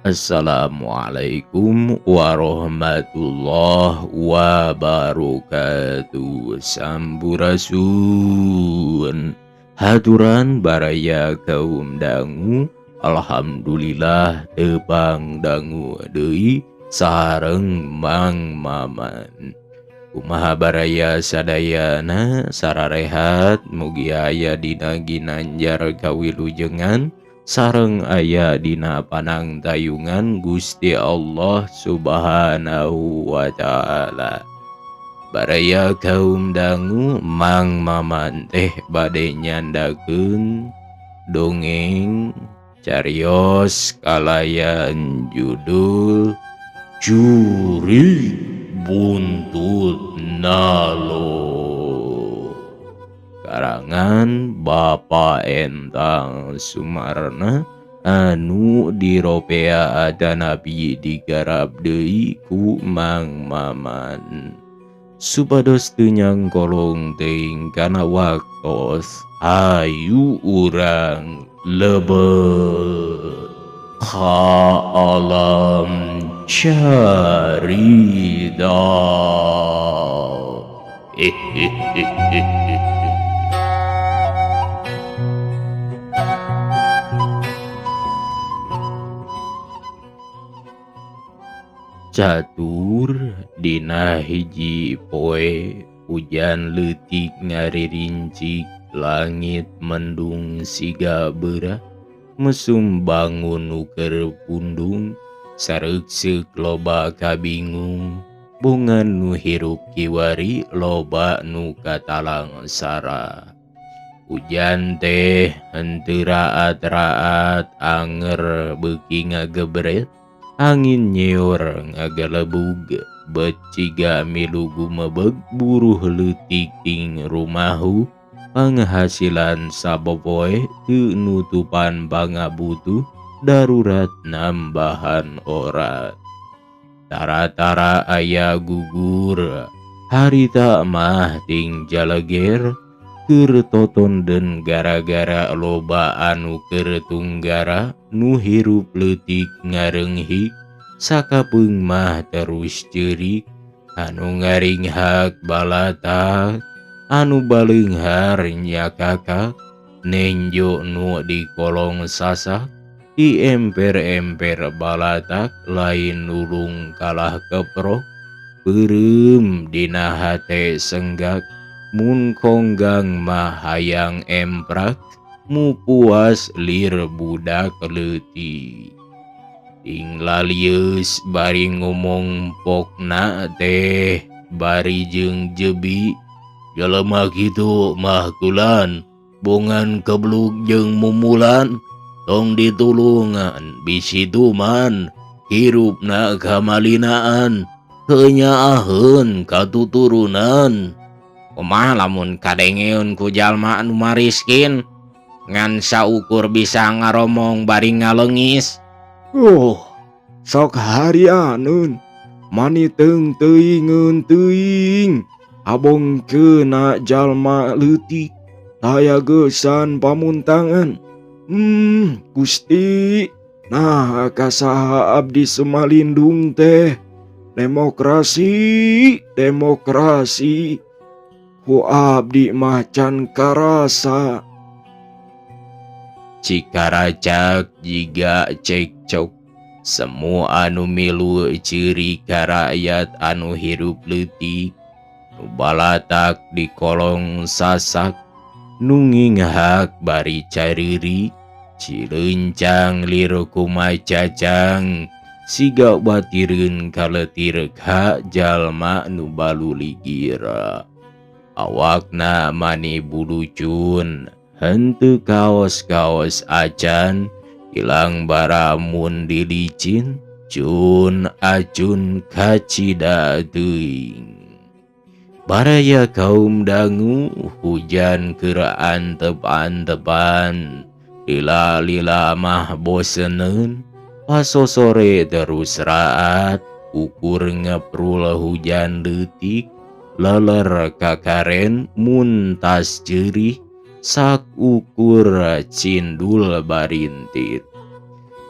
Assalamualaikum warahmatullahi wabarakatuh. Sampurasun. Haturan baraya kaum dangu. Alhamdulillah tepang dangu deui sareng Mang Maman. Kumaha baraya sadayana sararehat, mugi aya dina ginanjar kawilujengan sareng aya dina panangtayungan Gusti Allah Subhanahu wa ta'ala. Baraya kaum dangu, Mang Maman teh bade nyandakeun dongeng carios kalayan judul Jurig Buntut Nalo, karangan Bapak Entang Sumarna anu diropea atanapi digarap deui ku Mang Maman. Supados teu nyangkolong teuing kana waktos, hayu urang lebet ka alam carita. Hehehe. Catur dina hiji poe hujan leutik ngaririncik, langit mendung siga beurah, mesum bangun nu keur pundung, sareukseuk loba kabingung, bongan nu hirup kiwari loba nu katalangsara. Hujan teh henteu raat-raat, anger beuki ngagebret, angin nyiur ngagelebug, bet ciga milu gumebeg buruh leutik ting rumahu, panghasilan sapopoe teu nutupan pangabutuh, darurat nambahan orat. Tara-tara aya gugur, harita mah ting jaleger, keur totonden gara-gara loba anu keur tunggara, nu hirup leutik ngareunghik, sakapeung mah terus ceurik, anu ngaringhak balatak, anu baleunghar nyakakak, nenjo nu di kolong sasak, di emper-emper balatak, lain nulung kalah keprok, peureum dina hate senggak, mun konggang mah hayang emprak, mu puas lir budak leutik. Ting lalieus bari ngomong pokna teh bari jeung jebi, jelema kitu mah kulan, bongan keblug jeung mumulan, tong ditulungan bisi tuman, hirupna kamalinaan, heunyaaheun katuturunan. Kumaha lamun kadengeun ku jalma anu mariskin, ngan saukur bisa ngaromong bari ngalengis. Oh, sok harianeun, mani teung teuingeun teuing, abongkeuna jalma leutik, taya geusan pamuntangan. Gusti, nah kasaha abdi semalindung teh. Demokrasi, demokrasi. Ku abdi mah can karasa. Cikaracak jiga cekcok, semua anu milu ciri ka rakyat anu hirup leutik, nu balatak di kolong sasak, nu nginghak bari cariri, cilencang lir kumacacang, siga batireun kaletir ka jalma nu baluligira. Awakna mani bulucun, henteu kaos-kaos acan, ilang baramun dilicin, cun acun kacida teuing. Baraya kaum dangu, hujan keur antep-antepan, lila-lila mah boseneun, pasosore terus raat, ukur ngeprul hujan leutik, leler kakaren muntas ceurih, sakukur cindul barintit.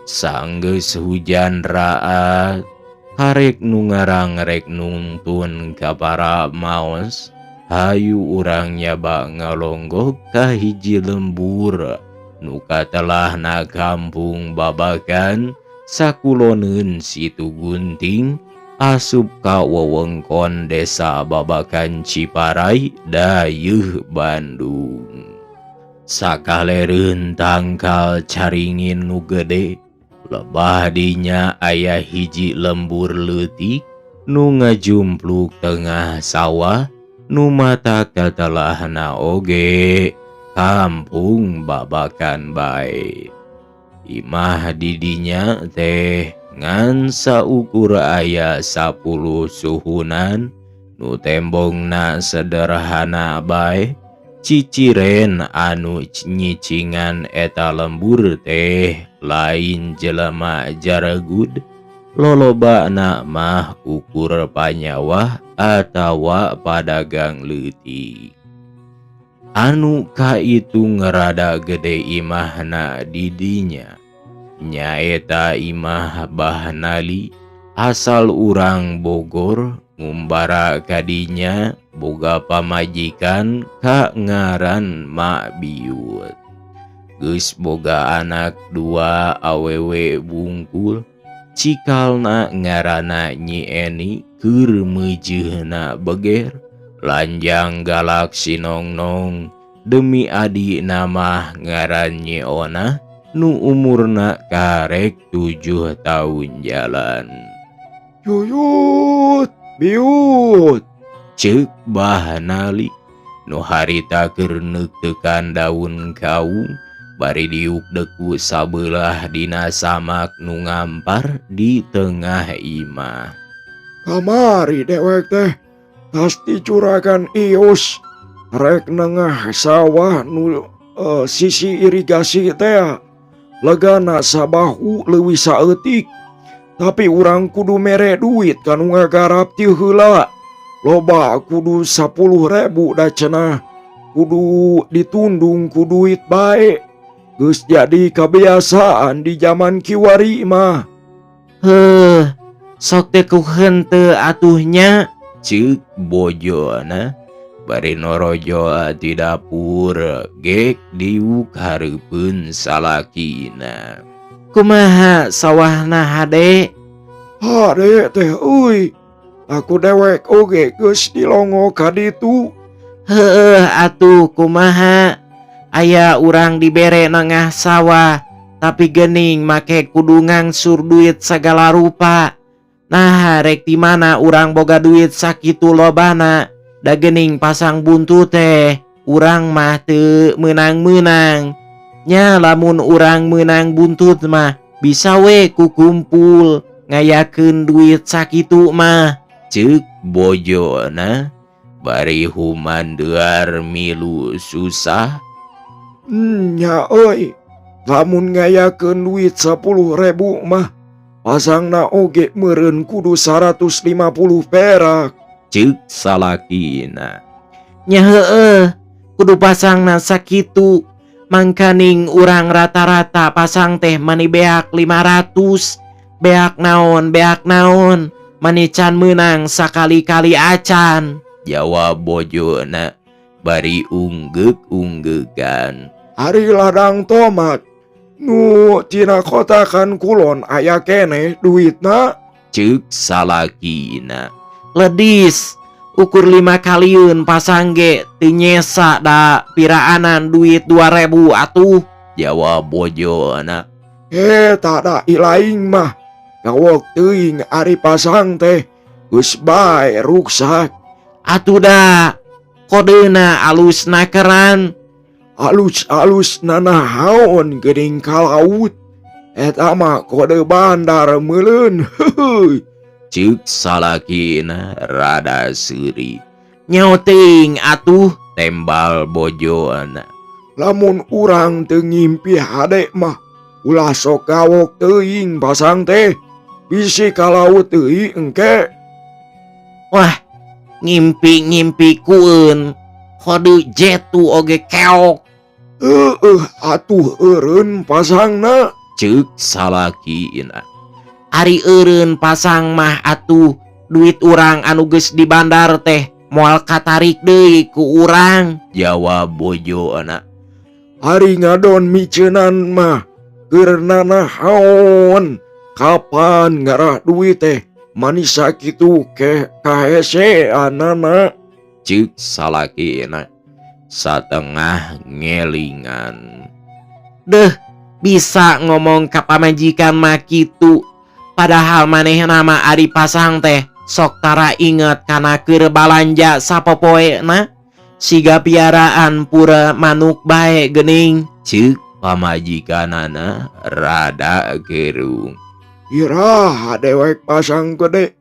Sanggeus hujan raat, karek nu ngarang rek nungtun ka para maos, hayu urang nyaba ngalonggok ka hiji lembur nu katelahna kampung Babakan sakuloneun Situ Gunting asup ka wewengkon Desa Babakan Ciparai, Dayeuh Bandung. Sakalereun tangkal caringin nu gede, lebah dinya aya hiji lembur leutik nu ngajumpluk tengah sawah nu mata katelahna oge kampung Babakan bae. Imah di dinya teh ngan saukur aya 10 suhunan nu tembongna sederhana bae. Ciciren anu nyicingan eta lembur teh lain jelema jaregud, lolobana mah ukur panyawah atawa padagang leutik. Anu kaitung rada gede imahna di dinya nyaeta imah Bah Nali, asal urang Bogor, ngumbara kadinya boga pamajikan ka ngaran Mak Biut. Geus boga anak dua awewe bungkul, cikalna ngaranna Nyi Eni, keur meujeuna beger, lanjang galak sinongnong. Demi adina mah ngaran Nyi Ona nu umurna karek 7 tahun jalan. Yuyut, biut, ceuk Bah Nali nu harita keur neukeukan daun kaung bari diuk deku sabelah dina samak nu ngampar di tengah imah. Kamari dewek teh tas dicuragan ius rek nengah sawah nu sisi irigasi teh legana sabahu leuwih saeutik, tapi urang kudu mere duit kanu ngagarap ti heula. Loba kudu 10.000 da cenah kudu ditundung ku duit bae. Geus jadi kebiasaan di zaman kiwari mah. Heuh, sok teh ku henteu atuh nya, ceuk bojona bari norojo di dapur gek diuk hareupeun salakina. Kumaha sawahna hade? Hade teh euy, aku dewek oge geus dilongo ka ditu. Heueuh atuh kumaha? Aya urang dibere nengah sawah, tapi gening make kudu ngangsur duit sagala rupa. Nah, rek di mana urang boga duit sakitu lobana? Da gening pasang buntu teh, urang mah teu meunang-meunang. Nya lamun urang meunang buntut mah bisa we kukumpul ngayakeun duit sakitu mah. Ceuk bojona bari humandear milu susah. Nya euy, lamun ngayakeun duit 10.000 mah pasangna oge meureun kudu 150 perak. Ceuk salakina. Nya heueuh, kudu pasangna sakitu. Mangkaning urang rata-rata pasang teh mani beak 500. Beak naon, beak naon, mani can meunang sakali-kali acan. Jawab bojona bari unggeuk-unggeukan. Ari ladang tomat nu tina kotakan kulon aya keneh duitna. Ceuk salakina. Ledis ukur 5 kaliun pasang ge teu nyesa da piraanan duit 2.000 atuh. Jawab bojona. Tak da ilaing mah gawok teuing ari pasang teh geus bae ruksak. Atuh da kodena alus nakeran. Alus-alus nanahaon geuning ka laut. Eta mah kode bandar meuleun. Heuheuy. Ceuk salakina rada seuri. Nyaho teuing atuh, tembal bojona. Lamun urang teu ngimpi hade mah ulah sok gawok teuing pasang teh. Bisi ka laut deui engke. Wah, ngimpi-ngimpi kueun. Kode jetu oge keok. Heueuh atuh eureun pasangna. Ceuk salakina. Ari eureun pasang mah atuh duit urang anu geus di bandar teh moal katarik deui ku urang. Jawab bojona. Ari ngadon miceunan mah keur nanaon, kapan ngarah duit teh manis sakitu ke kaheseanana. Ceuk salakina satengah ngelingan. Deh, bisa ngomong ka pamajikan mah kitu, padahal manehna mah ari pasang teh sok tara inget kana keur balanja sapopoena, siga piaraan pura manuk bae geuning. Ceuk pamajikanana rada gerung. Iraha dewek pasang gede?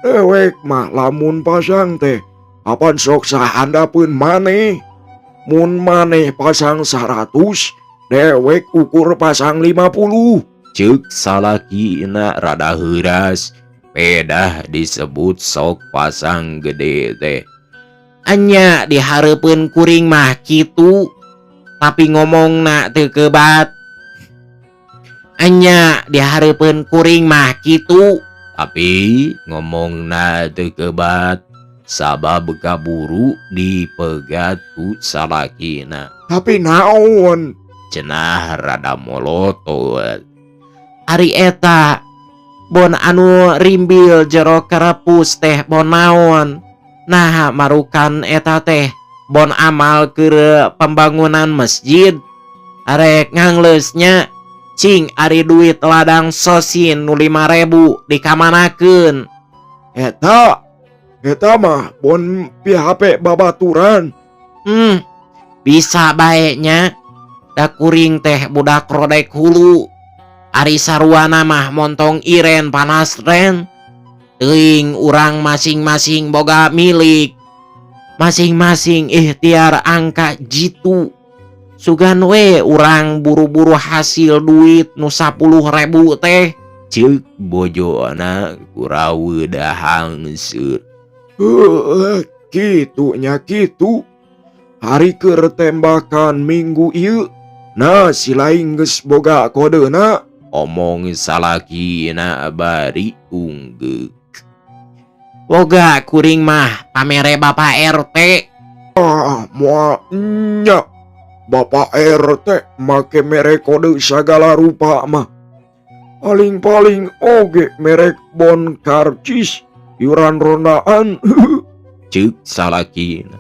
Dewek mah lamun pasang teh apan sok sahandapeun maneh. Mun maneh pasang 100, dewek ukur pasang 50. Ceuk salakina rada heuras pedah disebut sok pasang gede teh. Enya dihareupeun kuring mah kitu, tapi ngomongna teu kebat. Enya dihareupeun kuring mah kitu, tapi ngomongna teu kebat sabab kaburu dipegat ku salakina. Tapi naon? Cenah rada molotot. Ari eta bon anu rimbil jero kerepus teh bon naon? Nah, marukan eta teh bon amal keur pembangunan masjid. Arek ngangleusnya cing ari duit ladang sosin nu 5.000 dikamanakeun? Eta mah bon PHP babaturan. Bisa bae nya. Da kuring teh budak rodek hulu. Ari saruana mah montong iren panas ren. Teuing urang masing-masing boga milik. Masing-masing ikhtiar angka jitu. Sugan we urang buru-buru hasil duit nu 10.000 teh. Ceuk bojona kuraweuh hangseur. Heueuh, kitu nya kitu. Hari keur tembakan minggu ieu. Nah, si lain geus boga kodena. Omong salakina bari unggeuk. Boga kuring mah pamere Bapak RT. Ah, moal nya. Bapak RT make mere kode sagala rupa mah. Paling-paling oge merek bon karcis iuran rondaan. Ceuk salakina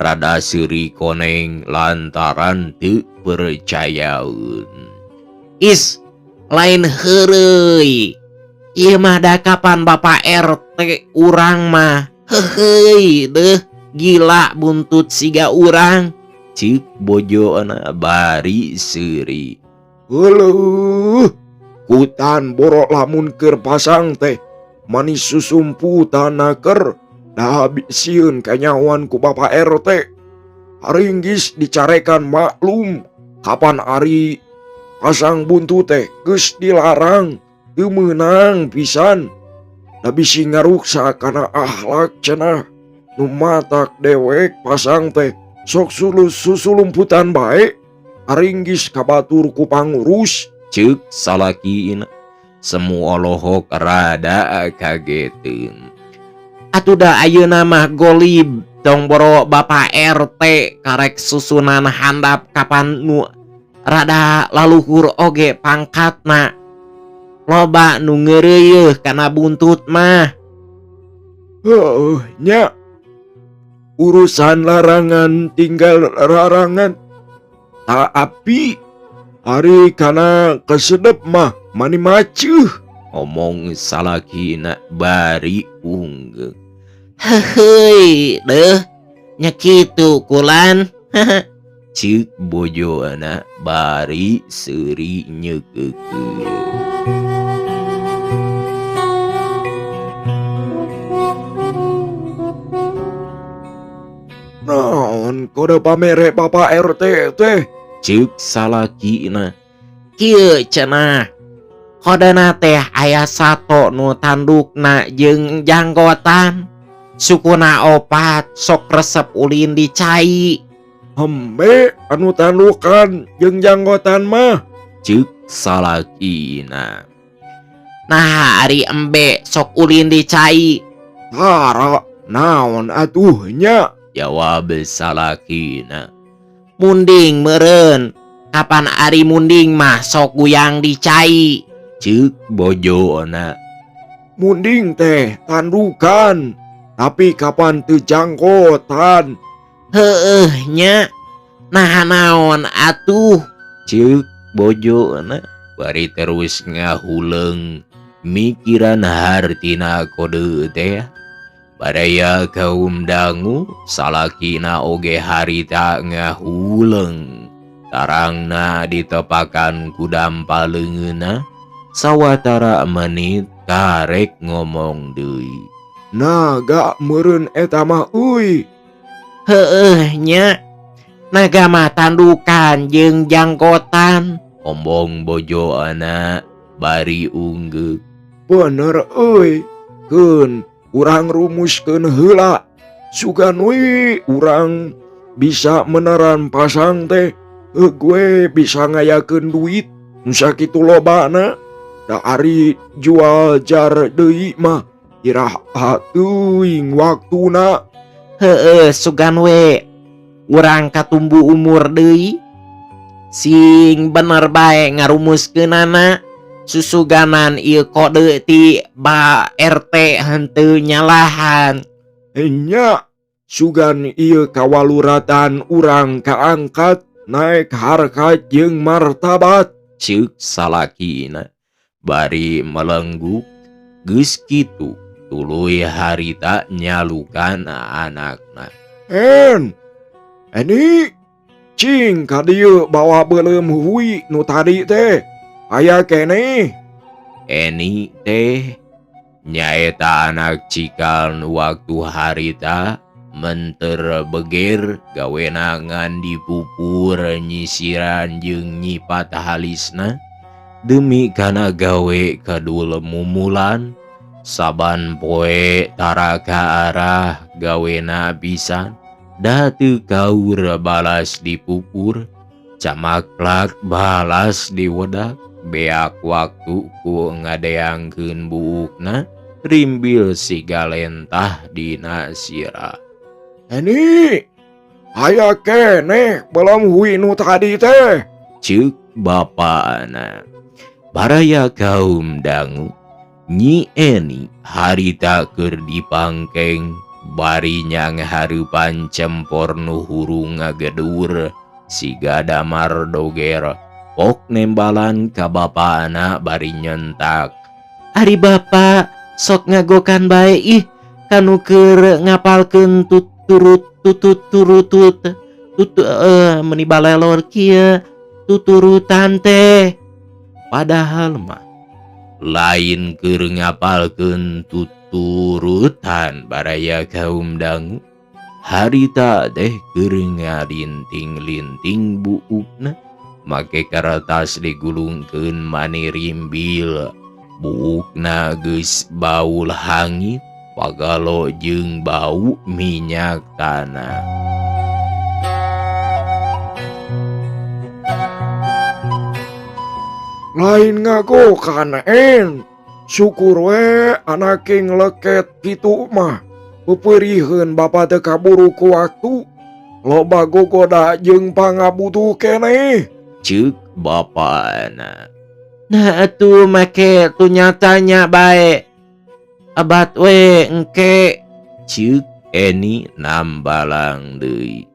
rada seuri koneng lantaran teu percayaeun. Is, lain heureuy. Ieu mah da kapan Bapak RT urang mah. Heuheuy deuh, gila buntut siga urang. Ceuk bojona bari seuri. Euleuh, kutan borok lamun keur pasang teh manis susumputan naker da sieun kanyahoan ku Bapak RT. Haringgis dicarekan maklum kapan ari pasang buntut teh geus dilarang, teu meunang pisan. Da bisi ngaruksak kana akhlak cenah. Nu matak dewek pasang teh sok susulumputan bae. Aringgis kabatur ku pangurus. Ceuk salakina semu olohok rada kageteun. Atuh da ayeuna mah golib tong boro Bapak RT karek susunan handap kapan nu rada laluhur oge pangkatna. Loba nu ngeureuyeuh kana buntut mah. Heueuh nya. Urusan larangan tinggal larangan. Tapi ari kana kesedep mah mani maceuh. Omong salakina bari unggeuk. Heuheuy deuh, nya kitu kulan. Ceuk bojona bari seuri nyeukeukeuh. Naon kode pamere Bapak RT teh? Ceuk salakina. Kieu cenah. Kodena teh aya sato nu tandukna jeung janggotan. Sukuna opat sok resep ulin di cai. Hembe anu tandukan jeung janggotan mah. Ceuk salakina. Nah ari embe sok ulin di cai. Tara naon atuh nya? Jawab salakina. Munding meureun. Kapan ari munding mah sok guyang di cai. Ceuk bojona. Munding teh tandukan, tapi kapan teu jangkotan? Heueuh nya. Nah naon atuh? Ceuk bojona bari terus ngahuleung mikiran hartina kode teh. Baraya kaum dangu salakina oge harita ngahuleung. Tarangna ditepakan ku dampa leungeunna. Sawatara menit karek ngomong deui. Naga meureun eta mah euy. Heueuh nya. Naga mah tandukan jeung jangkotan. Ombong bojona bari unggeuk. Bener euy. Keun urang rumuskeun heula. Sugan we urang bisa meneran pasang teh. Gue bisa ngayakeun duit nu sakitu lobana. Da ari jual jar deui mah iraha teuing waktuna. Heueuh sugan we urang katumbu umur deui. Sing bener bae ngarumuskeunana. Susuganan ieu kode ti ba RT henteu nyalahan. Nya sugan ieu kawaluratan urang kaangkat naik harkat jeung martabat. Ceuk salakina bari melengguk. Geus kitu tuluy harita nyalukan anakna. En Eni cing ka dieu bawa beuleum hui nu tadi teh aya keneh. Eni teh nyaeta anak cikal nu waktu harita menter beger gawena ngan dipupur nyisiran jeung nyipat halisna demi kana gawe kadul mumulan. Saban poe tara ka arah gawena pisan da teu kaur balas dipupur camaklak balas diwedak beak waktu ku ngadeangkeun buukna rimbil siga lentah dina sirah. Eni aya keneh belum hui nu tadi teh. Ceuk bapana. Baraya kaum dangu Nyi Eni harita keur dipangkeng bari nyanghareupan cempor nu hurung ngagedur siga damar doger pok nembalan ka bapana bari nyentak. Ari bapa sok ngagokan bae ih kanu keur ngapalkeun tuturut tutut turutut tut meuni balelor kieu tuturutan teh. Padahal mah lain keur ngapalkeun tuturutan baraya kaum dangu harita teh keur ngalinting-linting buukna make kertas digulungkeun mani rimbil. Buukna geus baul hangit pagalo jeung bau minyak tanah. Lain ngagokan en syukur we anake ngeleket kitu mah. Peperiheun bapa teu kaburu ku waktu. Loba gogoda jeung pangabutuh keneh. Ceuk bapana. Nah atuh make tu nyatanya bae. Abat we engke. Ceuk Eni nambalang deui.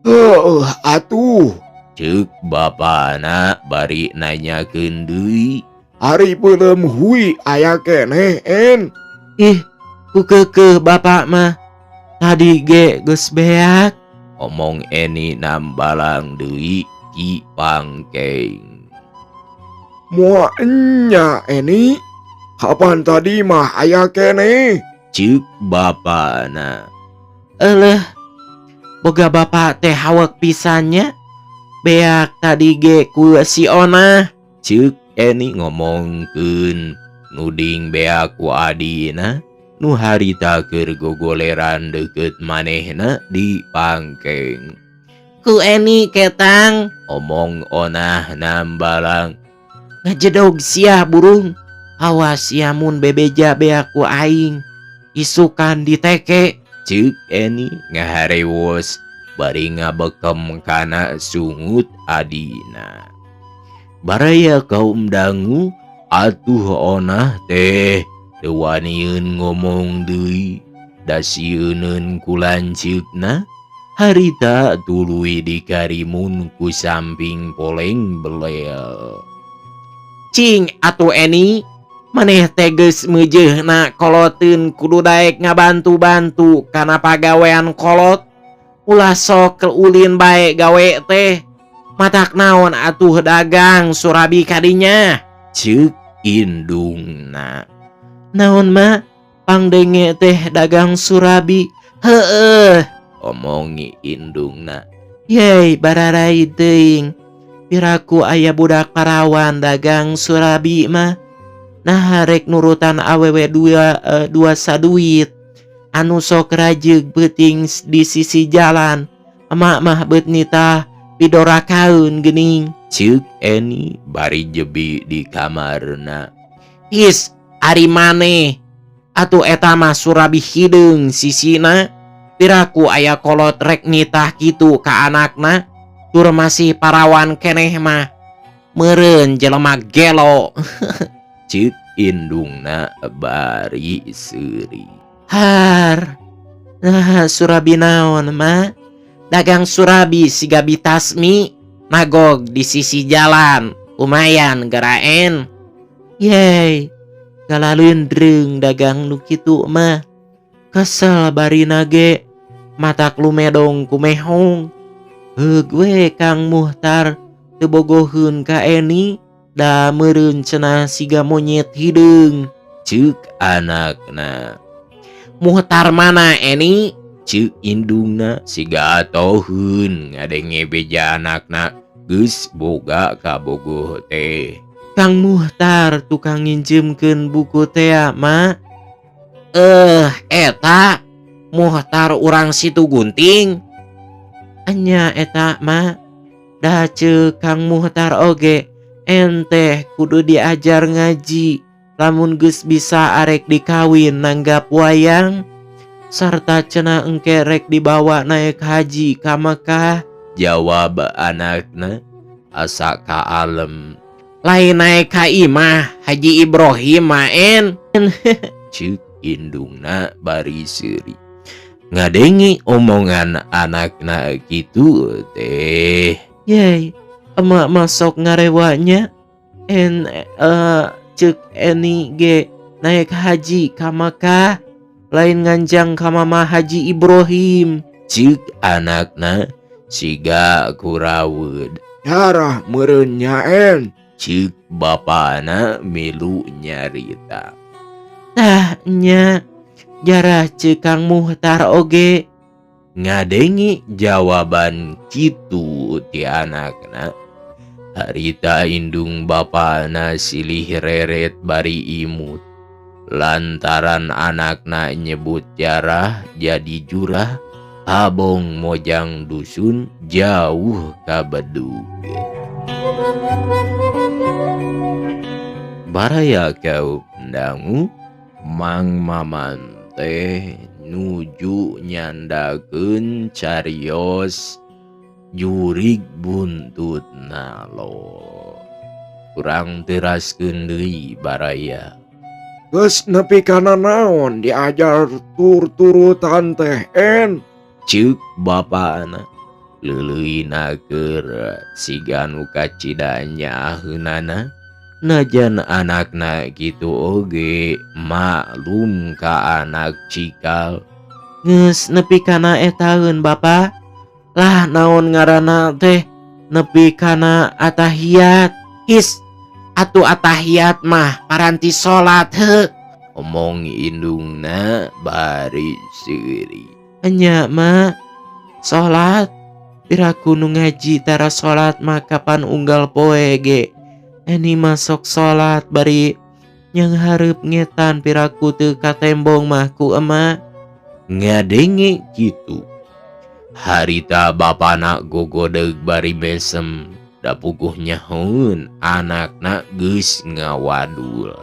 Heueuh atuh. Ceuk bapana bari nanyakeun deui. Ari beuleum hui aya keneh en. Ih, ku keukeuh bapak mah. Tadi ge geus beak. Omong Eni nambalang deui ki pangkeng. Moal enya Eni. Kapan tadi mah aya keneh? Ceuk bapana. Eleuh, boga bapak teh hawek pisannya. Beak tadi ge ku si Ona. Ceuk Eni ngomongkeun nuding beak ku adina nu harita keur gogoleran deukeut manehna di pangkeng. Ku Eni ketang. Omong Onah nambalang. Ngajedog sia burung. Awas sia mun bebeja beak ku aing. Isukan diteke. Ceuk Eni ngaharewos bari ngabekem kana sungut adina. Baraya kaum dangu atuh onah teh teu wanieun ngomong deui da sieuneun ku lanceukna harita tuluy dikarimun ku samping poleng belel. Cing atuh Eni, maneh teh geus meujeuna koloteun kudu daek ngabantu-bantu kana pagawean kolot. Ulah sok ulin bae gawe teh. Matak naon atuh dagang surabi kadinya. Ceuk indungna. Naon ma? Pangdenge teh dagang surabi. Heeh. Omongi indungna. Yey bararai teuing. Piraku aya budak parawan dagang surabi mah. Nah rek nurutan awewe dua saduit. Anu sok rajeug beuting di sisi jalan. Emak mah beut nitah pidorakaeun geuning. Ceuk Eni bari jebi di kamarna. Is ari maneh atuh eta mah surabi hideung sisina. Piraku aya kolot rek nitah kitu ka anakna. Tur masih parawan keneh mah. Meureun jelema gelo. Ceuk indungna bari seuri. Har. Nah surabi naon ma? Dagang surabi siga bitasmi nagog di sisi jalan. Lumayan geraen. Yey, galaleundreung dagang nu kitu mah. Kesel bari nage. Matak lumedong ku mehong. Heug we Kang Muhtar teu bogoheun ka Eni da meureun cenah siga monyet hideung. Ceuk anakna. Muhtar mana Eni? Ceuk indungna siga atoheun ngadenge beja anakna geus boga kabogoh teh. Kang Muhtar tukang nginjemkeun buku tea ma. Eta Muhtar urang Situ Gunting. Enya eta ma. Da ceuk Kang Muhtar oge enteh kudu diajar ngaji. Lamun geus bisa arek dikawin nanggap wayang sarta cenah engke rek dibawa naik haji ka Mekah. Jawab anakna asa kaalem. Lain naik ka imah Haji Ibrahim mah en. Ceuk indungna bari seuri. Ngadenge omongan anakna kitu teh. Yey, emak masuk ngarewanya en ceuk Eni ge naik haji ka Mekah lain nganjang ka mama Haji Ibrahim. Ceuk anakna siga kuraweud. Darah meureun nya en. Ceuk bapana milu nyarita. Tah nya jarah ceuk Kang Muhtar oge. Ngadenge jawaban kitu ti anakna. Harita indung bapana silih reret bari imut. Lantaran anakna nyebut jarah jadi jurah, abong mojang dusun jauh ka bedug. Baraya kaum dangu Mang Maman teh nuju nyandakeun carios jurig buntut nalo. Kurang teraskeun deui baraya. Geus nepi kana naon diajar tur-turutan teh en. Ceuk bapana leuleuyna keur siga nu kacida nyaaheunana. Najan anakna kitu oge maklum ka anak cikal. Geus nepi kana etaeun bapa. Lah naon ngaranna teh nepi kana atahiyat. His atuh atahiyat mah paranti salat heuh. Omong indungna bari seuri. Enya ma salat piraku nu ngaji tara salat mah kapan unggal poe ge. Eni masuk salat bari nyanghareup ngetan piraku teu katembong mah ku emak. Ngadenge kitu. Harita bapana gogodeg bari mesem. Da puguh nyahoeun anakna geus ngawadul.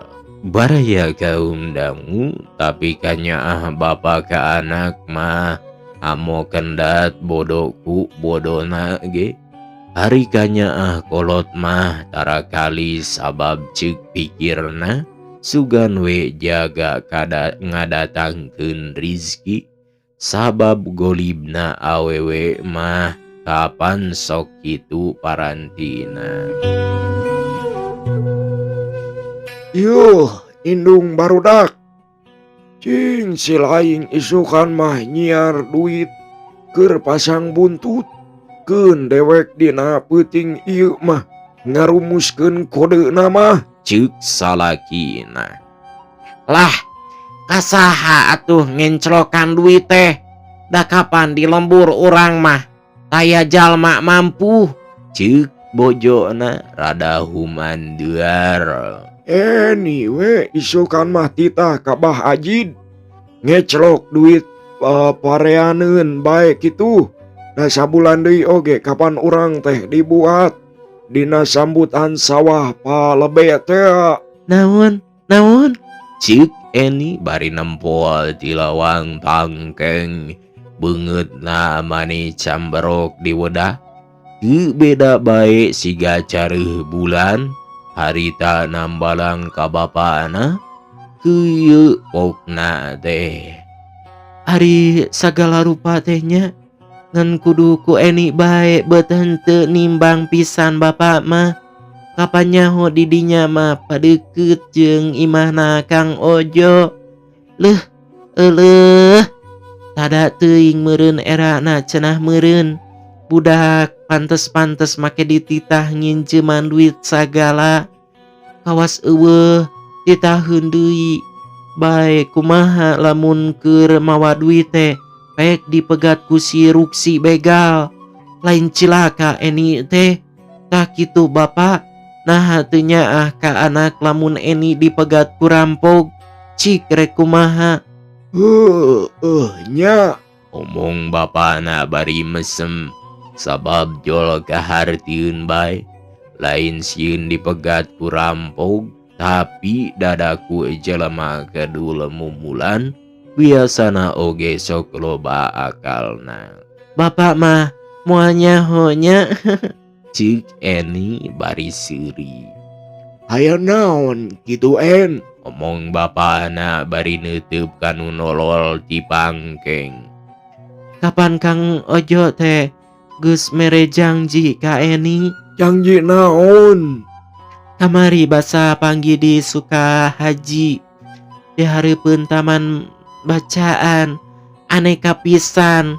Baraya kaum dangu tapi kanyaah bapa ka anak mah amo kendat bodohku bodona ge. Ari kanyaah kolot mah tara kali sabab ceuk pikirna sugan we jaga kada ngadatangkeun rizki sabab golibna awewe mah kapan sok kitu parantina. Yuh, indung barudak. Cing si laing isukan mah nyiar duit keur pasang buntut. Keun dewek dina peuting ieu mah ngarumuskeun kodena mah. Ceuk salakina. Lah, kasaha atuh ngenclokan duit teh? Da kapan di lembur urang mah taya jalma mampu. Ceuk bojona rada humanduar. Anyway, isukan mah titah ka Bah Ajid ngeclok duit pareaneun bae kitu. Da sabulan deui oge kapan urang teh dibuat dina sambutan sawah palebe teh. Naon? Naon? Ceuk Eni bari nempol ti lawang tangkeng. Beungeutna mani camberok di wedah. Teu beda bae siga careuh bulan harita nambalang ka bapana kieu pokna teh. Ari sagala rupa teh nya ngan kudu ku Eni bae beut henteu nimbang pisan bapak mah. Kapan nyaho di dinya mah padeukeut jeung imahna Kang Ojo. Leuh euleuh tada teuing meureun erana cenah meureun. Budak pantes-pantes make dititah nginjeuman duit sagala. Kawas eueuh titaheun deui. Bae kumaha lamun keur mawa duit teh pek dipegat ku si Ruksi begal. Lain cilaka Eni teh. Tah kitu bapak. Naha teu nyaah ka anak lamun Eni dipegat ku rampok. Cik rek kumaha. Heueuh nya. Omong bapana bari mesem sabab jol kahartieun bae. Lain sieun dipegat ku rampok tapi dadaku jelema kedul mumulan biasana oge sok loba akalna. Bapak mah moal nyaho nya. Ceuk Eni bari seuri. Aya naon kitu En? Omong bapana bari neuteub kanu nolol ti pangkeng. Kapan Kang Ojo teh geus mere janji ka Eni? Janji naon? Kamari basa panggih di Sukahaji di hareupeun taman bacaan. Aneka pisan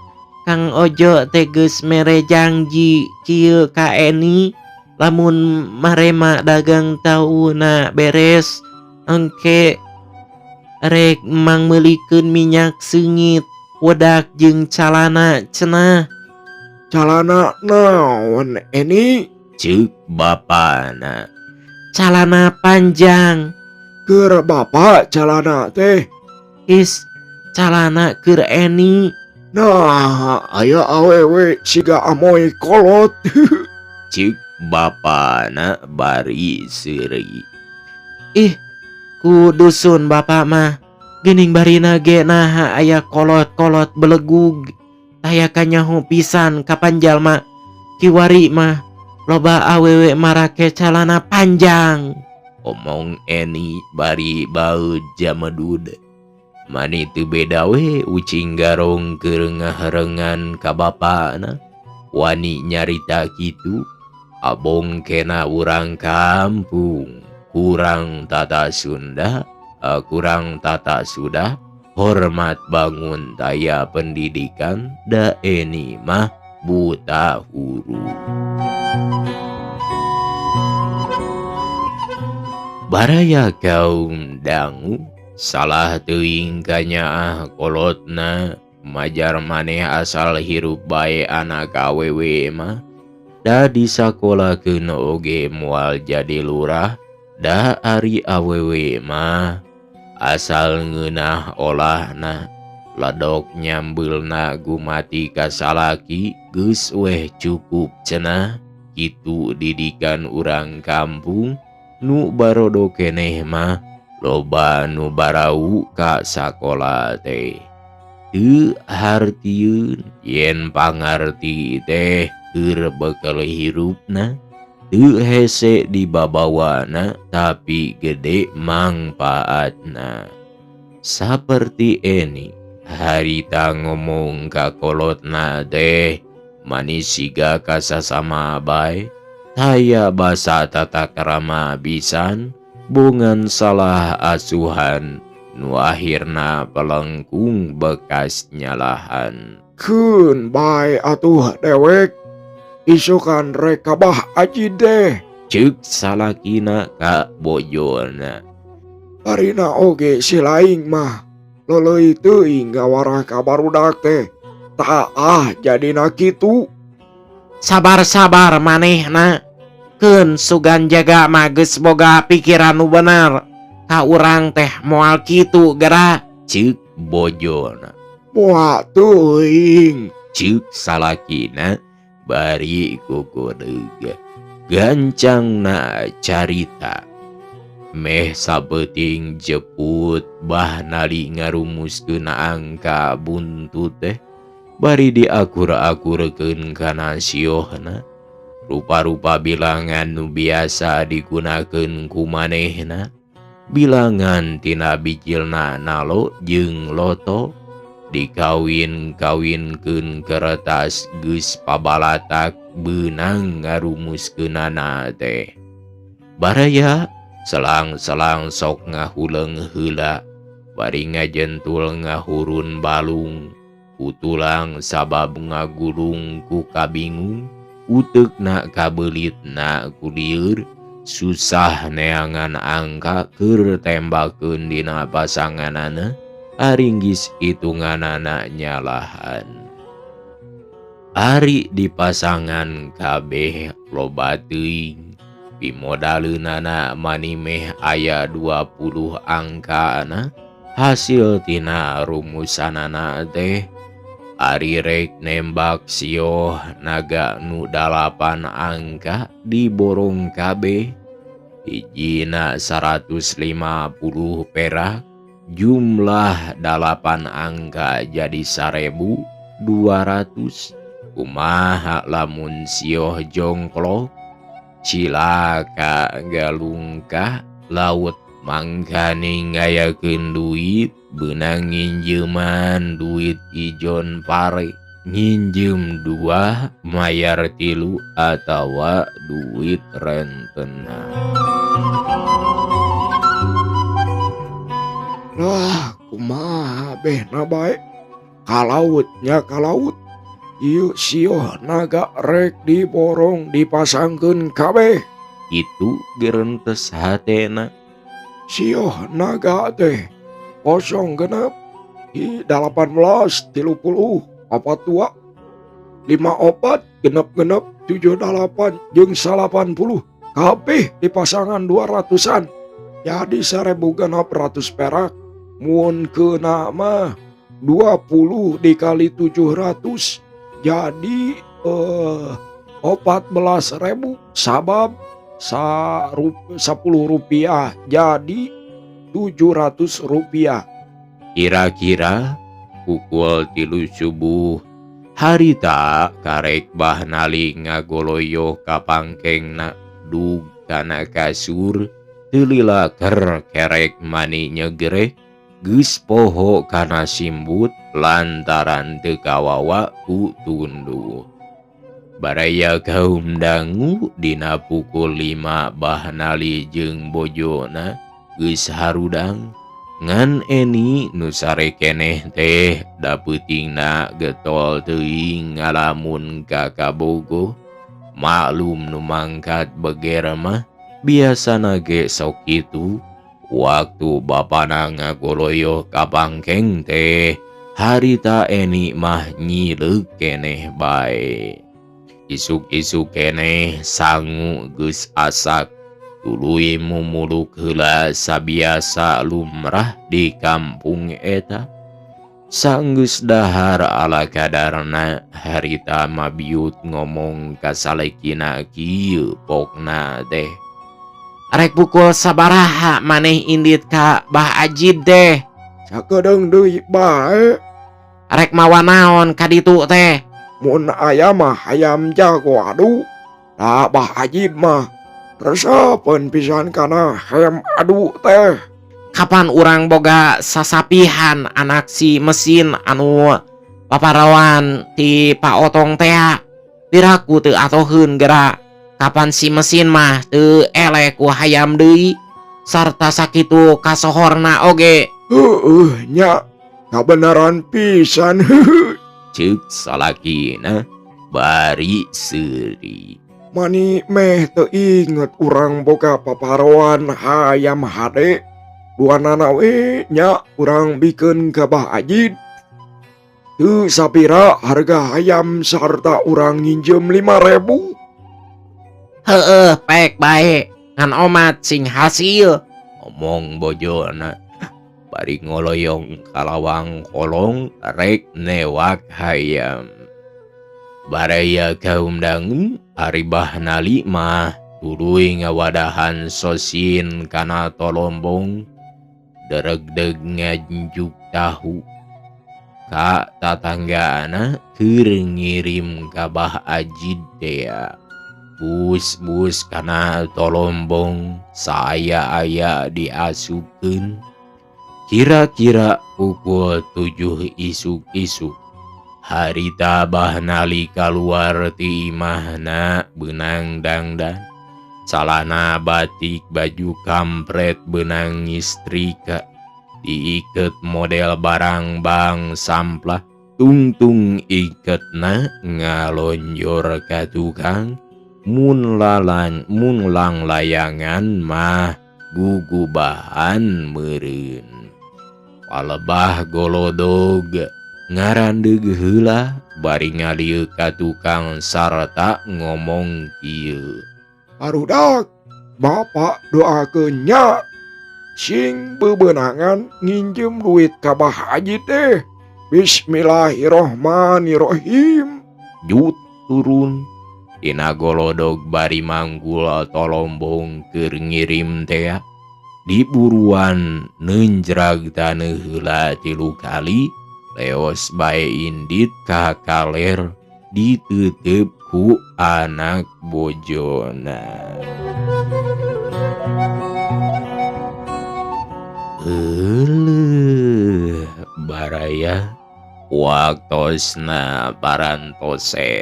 Kang Ojo teh geus mere janji kieu ka Eni lamun marema dagang tauna beres engke rek mangmeulikeun minyak seungit wedak jeung calana cenah. Calana naon Eni? Ceuk bapana. Calana panjang. Keur bapa calana teh? Is calana keur Eni. Nah, aya awewe siga amoy kolot. Ceuk bapana bari seuri. Ih, ku dusun bapak mah. Geuning barina ge naha aya kolot-kolot belegug. Taya kanyaho pisan kapan jalma kiwari mah loba awewe marake calana panjang. Omong Eni bari baeud jamedud. Mani teu beda we ucing garong keur ngaherengan ka bapana. Wani nyarita kitu abong kena urang kampung. Kurang tata Sunda, kurang tata sudah, hormat bangun taya pendidikan, da Eni mah buta huruf. Baraya kaum dangu salah teuing kanyaah kolotna majar maneh asal hirup bae anak awewe mah da disakolakeun oge moal jadi lurah da ari awewe mah asal ngeunah olahna ledok nyambeulna gumati ka salaki geus weh cukup cenah. Kitu didikan urang kampung nu barodo keneh mah loba nu barau ka sakola teh. Teu hartieun yen pangarti teh keur bekel hirupna, teu hese dibabawana tapi gede mangpaatna. Saperti Eni harita ngomong ka kolotna teh manis siga ka sasama bae, taya basa tata krama pisan, bongan salah asuhan nu akhirna pelengkung bekas nyalahan. Keun bae atuh dewek, isukan rek ka Bah Aji deh. Ceuk salakina ka bojona. Arina oge si laing mah leleuy teuing ngawarah ka barudak teh. Taah jadina kitu. Sabar-sabar manehna. Keun sugan jaga mah geus boga pikiran nu bener. Ka urang teh moal kitu geura. Ceuk bojona. Moal teuing. Ceuk salakina bari kukudeug. Gancangna carita. Meh sabeuting jeput Bah Nali ngarumuskeun angka buntut teh bari diakur-akurkeun kana siohna. Rupa-rupa bilangan nu biasa digunakeun ku manehna. Bilangan tina bijilna nalo jeung loto dikawin-kawinkeun keretas geus pabalatak beunang ngarumuskeunana teh. Baraya selang-selang sok ngahuleung heula bari ngajentul ngahurun balung kutulang sabab ngagulung ku kabingung uteukna kabeulitna ku lieur susah neangan angka keur tembakeun dina pasanganana aringgis hitunganana nyalahan. Ari di pasangan kabeh loba teuing pimodaleunana mani meh aya 20 angkana hasil tina rumusanana teh. Ari rek nembak sioh naga nu 8 angka diborong kabeh hijina 150 perak jumlah 8 angka jadi 1.200. Kumaha lamun sioh jongklok cilaka galungkah laut mangkaning ngayakeun duit beunang nginjeuman duit ijon pare nginjem 2 mayar 3 atawa duit rentena. Lah kumaha behna bae kalautnya kalaut ieu sioh naga rek diborong dipasangkeun kabeh. Itu gerentes hatena. Sioh naga teh kosong genep i 18 30 opat dua lima opat genep genep tujuh dalapan jeung 80 kabeh di pasangan 200-an jadi 1.600 perak. Mun keuna mah 20 dikali 700 jadi 14.000 sabab 10 rupiah jadi 700 rupiah. Kira-kira pukul 3 subuh harita karek Bah Nali ngagoloyo ka pangkengna dug kana kasur teu lila ker kerek mani nyegere geus poho kana simbut lantaran teu kawawa ku tunduh. Baraya kaum dangu dina pukul 5 Bah Nali jeung bojona geus harudang ngan Eni nu sare keneh teh da peutingna getol teuing ngalamun ka kabogoh. Maklum nu mangkat beger mah biasana ge sok kitu. Waktu bapana ngagoloyo ka pangkeng teh harita Eni mah nyileuk keneh bae. Isuk-isuk keneh sangu geus asak tuluy mumuluk heula sabiasa lumrah di kampung eta. Sanggeus dahar ala kadarna harita mabiut ngomong ka salakina kieu pokna teh. Arek pukul sabaraha maneh indit ka Bah Ajid teh? Sakedeung deui bae. Arek mawa naon ka ditu teh? Mun aya mah hayam jago adu. Da Bah Ajid mah resepeun pisan kana hayam adu teh. Kapan urang boga sasapihan anak si mesin anu paparawan ti Pak Otong tea? Piraku teu atoheun geura. Kapan si mesin mah teu eleh ku hayam deui sarta sakitu kasohorna oge. Heueuh nya, kabeneran pisan. Ceuk salakina bari seuri. Mani meh teu inget urang boga paparoan hayam hade. Duanana we nya urang bikeun ka Bah Ajid. Teu sapira harga hayam sarta urang nginjem 5.000. Heeh, pek bae ngan omat sing hasil. Omong bojona bari ngoloyong ka lawang kolong rek newak hayam. Baraya kaum dangu ari Bah Nali mah tuluy ngawadahan sosin kana tolombong. Deregdeg nganjuk tahu ka tatanggaana keur ngirim ka Bah Ajid tea. Bus-bus kana tolombong saaya-aya diasupkeun. Kira-kira pukul 7 isuk-isuk harita Bah Nali kaluar ti imahna beunang dangdan. Calana batik baju kampret beunang ngistrika diiket model barang bang samplah tungtung iketna ngalonjor ka tukang mun lalan mun lang layangan mah gugubahan meureun. Palebah golodog ngarandeug heula bari ngalieu ka tukang sarta ngomong kieu. Barudak, bapak doakeun nya sing bebenangan nginjem duit ka Bah Haji teh. Bismillahirrohmanirrohim. Jut turun dina golodog bari manggul tolombong keur ngirim tea. Diburuan neunjrag taneuh heula 3 kali leos bae indit ka kaler ditutup ku anak bojona. Euleuh baraya waktosna parantose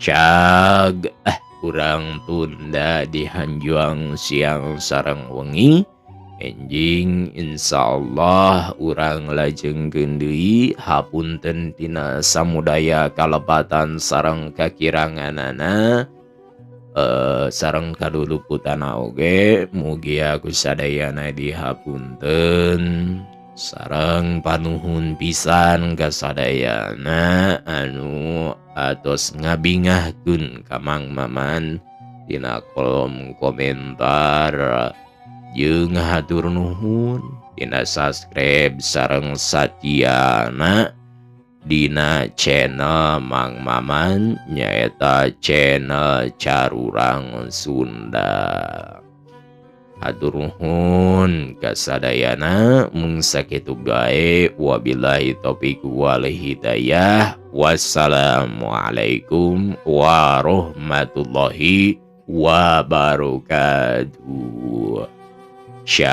cag urang tunda dihanjuang siang sareng wengi. Enjing insyaallah urang lajengkeun deui hapunten tina samudaya kalepatan sareng kakiranganana sareng kaluluputana oge mugia ku sadayana dihapunten sareng panuhun pisan ka sadayana anu atos ngabingahkeun ka Mang Maman dina kolom komentar. Jeung hatur nuhun dina subscribe sareng satiana dina channel Mang Maman nyaeta channel Carurang Sunda. Hatur nuhun kasadayana mung sakitu gae wabillahi taufik wal hidayah. Wassalamualaikum warahmatullahi wabarakatuh. Ciao.